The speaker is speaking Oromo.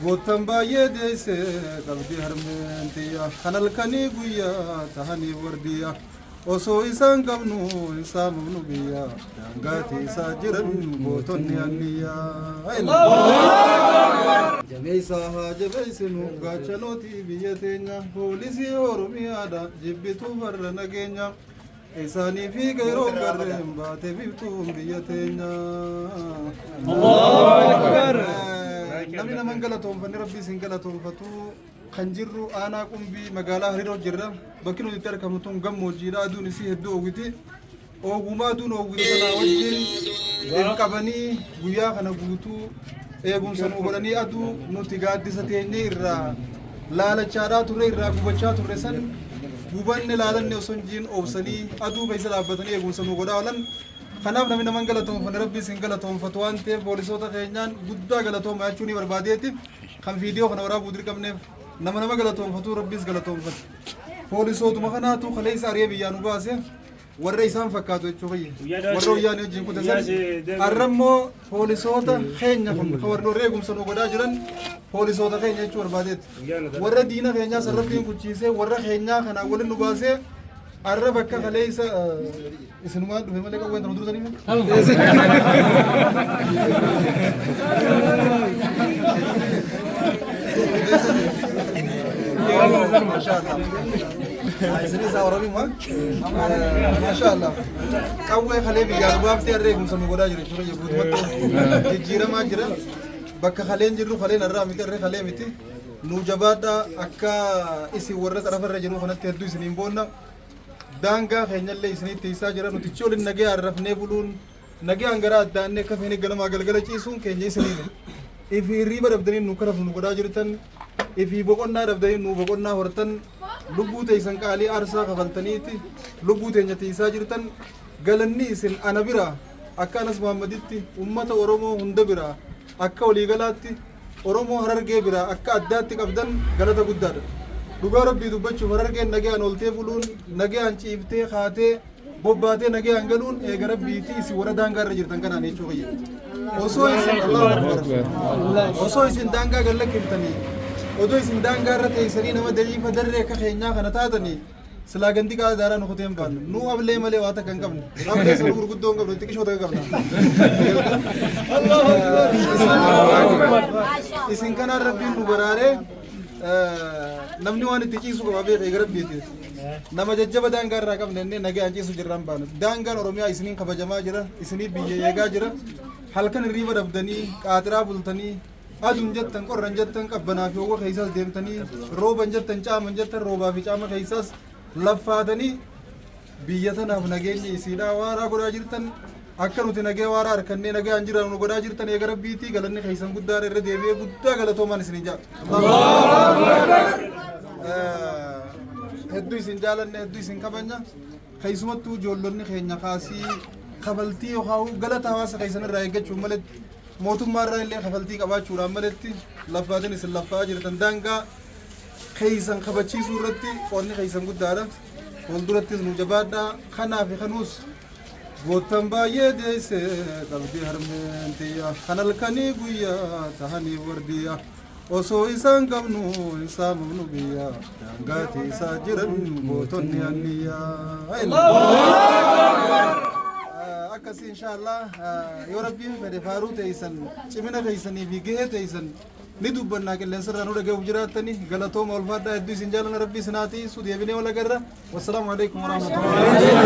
Goottan baay'ee deesse qabdi harmeen tiyya kan halkanii guyyaa tahanii wardiyya osoo isaan qabnu hin saamamnu biyya daangaa tiisaa jiran gootonni anniyyaa. Jabeessaa haa jabeessinu gaachanootii biyya teenya poolisii Oromiyaadha jibbituu farra nageenya. Isaanii fi qeerroon qarreen baate biiftuun biyya teenya. Namni nama hin galatoonfanne rabbi isin galatoonfatu kan jirru aanaa Qumbii magaalaa Hariiroo jirra. Bakki nuti itti argamnu tun gammoojjiidha. Aduun isii hedduu oowwiti. Ooguma aduun oowwite tanaa wajjin if qabanii guyyaa kana guutuu eegumsa nu godhanii aduu nuti gaaddisa teenyee irraa laalachaadhaa turre irraa gubachaa turre san gubanne laalanne osoo hin jiin obsanii aduu keessa dhaabbatanii eegumsa nu godhaa oolan. Kanaaf namni nama hin galatoonfanne rabbi isin galatoonfatu waan ta'eef poolisoota keenyaan guddaa galatooma jechuu ni barbaadeeti kan viidiyoo kana waraabuu dirqamneef nama nama galatoonfatu rabbis galatoonfatu. Poolisootuma kanaatu kaleessa ari'ee biyyaa nu baase warra isaan fakkaatu jechuu kiyya warra wayyaanee wajjin kute san har'a immoo poolisoota keenya kun kan warra warra eegumsa nu godhaa jiran poolisoota keenya jechuu barbaadeetti warra diina keenyaa san rabbiin kuchiisee warra keenyaa kanaan waliin nu baasee har'a bakka kaleessa isinumaan dhufe malee qawween tana dursanii. Masha Allah. Isinis Oromoo. Masha Allah. Qawwee kalee biyyaa nu baaftee harree eegumsa nu godhaa jira jechuudha guutumatti jijjiiramaa jira. Bakka kaleen jirru kaleen har'aa miti harree kalee miti. Nu jabaadhaa akka isin warra xarafarra jiru kanatti hedduu isiniin boonna. Daangaa keenyallee isinitti tiisaa jira. Nutichi olin nagayaan rafnee buluun nagayaan garaa addaannee akka feene ganamaa galgala ciisuun keenya isiniin. Ifi hirriiba dhabdanii nu karafnu nu godhaa jirtan. Ifi boqonnaa dhabdanii nu boqonnaa hortan. Lubbuu teessan qaalii aarsaa kafaltaniiti lubbuu teenya tiisaa jirtan. Galanni isin ana biraa akka Anas Muhammaditti ummata Oromoo hunda biraa akka waliigalaatti Oromoo Harargee biraa akka addaatti qabdan galata guddaadha. Dhugaa Rabbii dubbachuuf Harargeen nagayaan ooltee buluun, nagayaan ciiftee kaatee bobbaatee nagayaan galuun eega Rabbiiti isin warra daangaa irra jirtan kanaan jechuu kiyya. Osoo isin Allahu Akbar. Osoo isin daangaa gad lakkiftanii, odoo isin daangaa irra teessanii nama da'iifa darree akka keenyaa kana taatanii silaa gandi qaada daaraa nu kutee hin baannu. Nu ablee malee waa takka hin qabnu. Ablee sana gurguddoo hin qabnu, xiqqishoo takka qabna. Isin kanaan Rabbiin nu baraaree namni waan itti ciisu qaba beeka eega Rabbiiti. Nama jajjaba daangaa irraa qabne innee nagaan ciisu jirra hin baanu. Daangaan Oromiyaa isiniin kabajamaa jira, isinii biyya eegaa jira. Halkan hirriiba dhabdanii, qaaxiraa bultanii, aduun jettan, qorran jettan, qabbanaa fi ho'uwa keessaas deemtanii, rooban jettan, caaman jettan, roobaa fi caama keessaas laffaatanii biyya tanaaf nageenya isiidhaa waaraa godhaa jirtan. Akka nuti nagee waaraa harkannee nagaan jiraannu nu godhaa jirtan eega Rabbiitii galanni keessan guddaadha irra deebi'ee guddaa galatoomaan isin jaa. Hedduu isin jaalanne hedduu isin kabajna. Keessumattuu ijoollonni keenya kaasii kafaltii yookaan galata hawaasa keessan irraa eeggachuun maletti mootummaa irraa illee kafaltii qabaachuudhaan maletti laffaatiin isin laffaa jirtan daangaa keessan kabachiisuu irratti qoodni keessan guddaadha. Fuuldurattis nu jabaadhaa. Kanaa fi kanuus goottan baay'ee deesse qabdi harmeen tiyya kan halkanii guyyaa tahanii wardiyya osoo isaan qabnu hin saamamnu biyya daangaa tiisaa jiran gootonni anniyyaa. Akkasii inshaallah yoo rabbiin fedhe faaruu teessan cimina keessanii fi gahee teessan ni dubbannaa qilleensa irraa nu dhaga'uuf jiraattanii galatooma ulfaadhaa hedduu isin jaalana rabbii isin haa tiisu deebinee wal agarra. Wassalaamu alaikum warahmatullahi.